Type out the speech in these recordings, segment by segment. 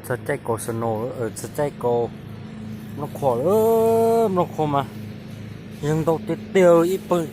Txog caij kaus snow, txog caij kaus nplooj qhuav, nplooj qhuav mas yeej ntau tiag tiag ib pawg.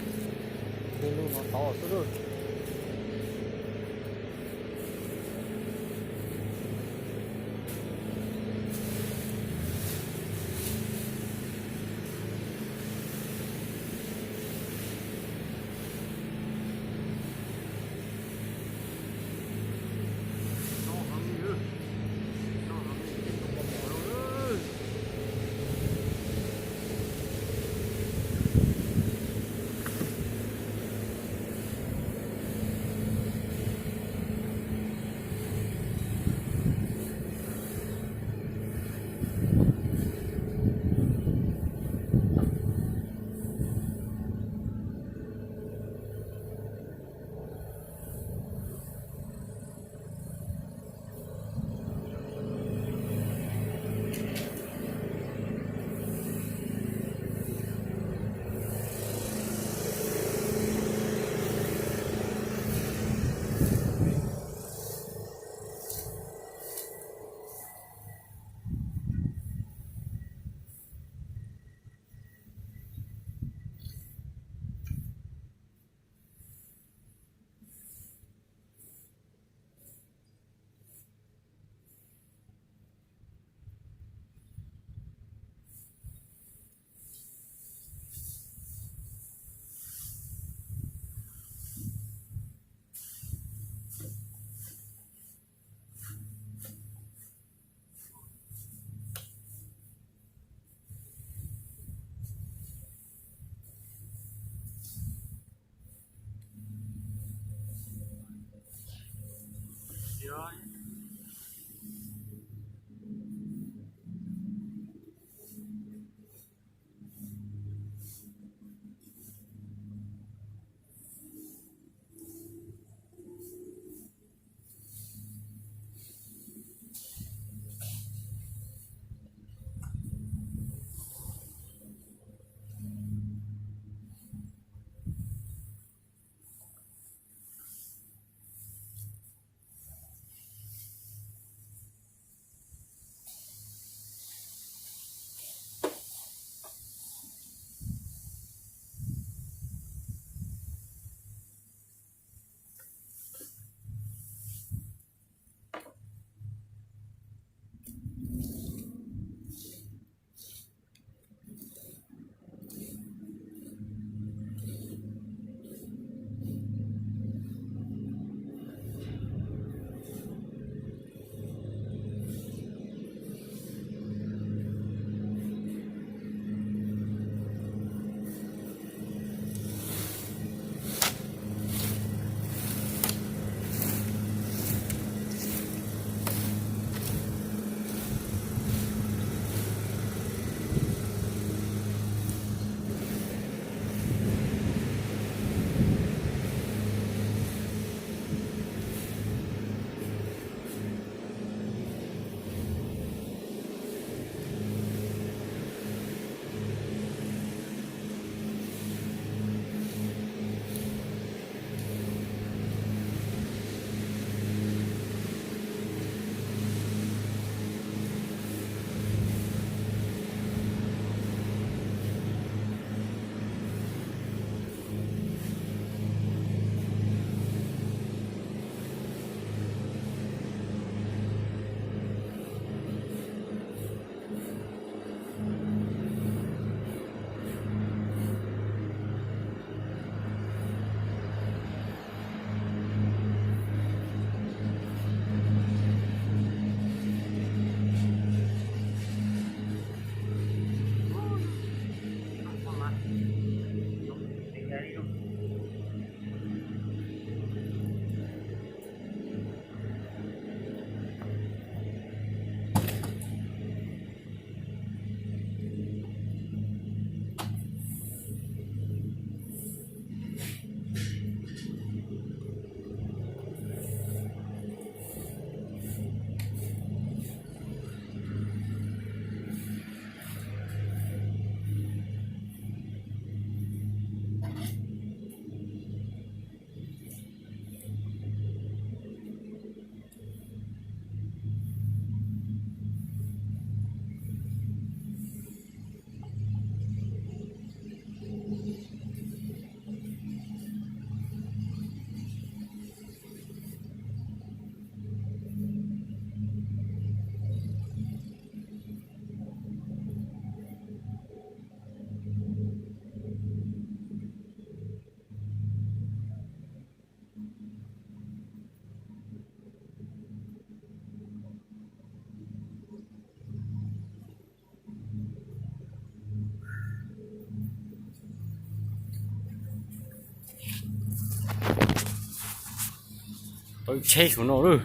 Tau ib tsheb saum no lawm.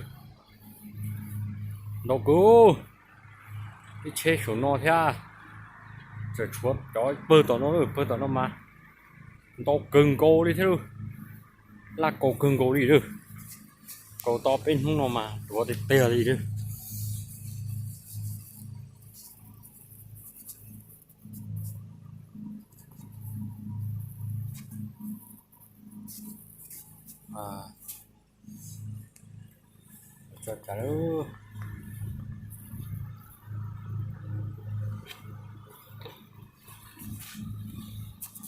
Ntau kawg. Ib tsheb saum no thiab. Tseem tshuav cov pawg tom no lawm, pawg tom no mas ntau kawg nkaus li thiab lawm. Laj kaus kawg nkaus li lawm. Kaus tau peb hnub no mas tuav tiag tiag li lawm.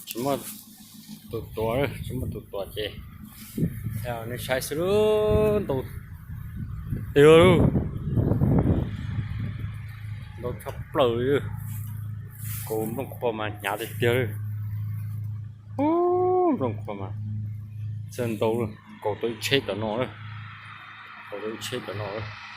Tsis muaj tus tuav, tsis muaj tus tuav ces nej saib xwb lawm, ntau tiag lawm. Ntau tshaj plaws li. Kaus nplooj qhuav mas hnyav tiag tiag li. Ub, nplooj qhuav mas txawj ntau lawm, kaus tau ib tsheb tom no lawm. Kaus tau ib tsheb tom no lawm.